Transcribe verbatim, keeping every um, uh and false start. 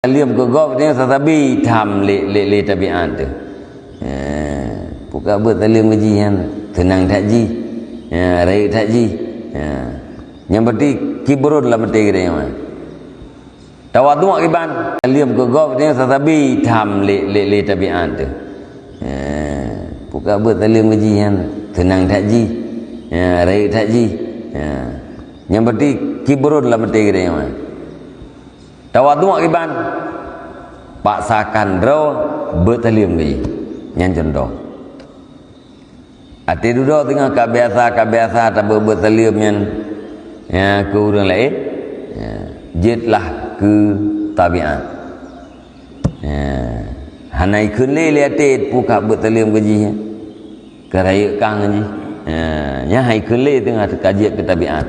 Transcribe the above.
Taleuem keu gob nyan sasabe tham lé, lé, lé tabiat teuh. Ya, peue ka beuet taleuem keu jih nyan, seunang that jih. Ya, rayeuk that jih. Ya. Nyan berarti kibrun lam até geutanyoe. Tawadhu' kiban, taleuem keu gob nyan sasabe tham lé, lé, lé tabiat teuh. Ya, peue ka beuet taleuem keu jih nyan, seunang that jih. Ya, rayeuk that jih. Ya. Nyan berarti kibrun lam até geutanyoe. Tawadhu' kiban, paksakan droe beuet taleuem keu jih. Nyan cuntoh. Até dudoe teungoh ka biasa, ka biasa tabeuet-beuet taleuem nyan, ya, keu ureueng laén, ya, jeuet lah keu tabiat. Ya, hana ikheun lé, lé até peue ka beuet taleuem keu jih, ya. Ka rayeuk kang jih. Ya, nyan hai kheun lé teungoh ka jeuet keu tabiat.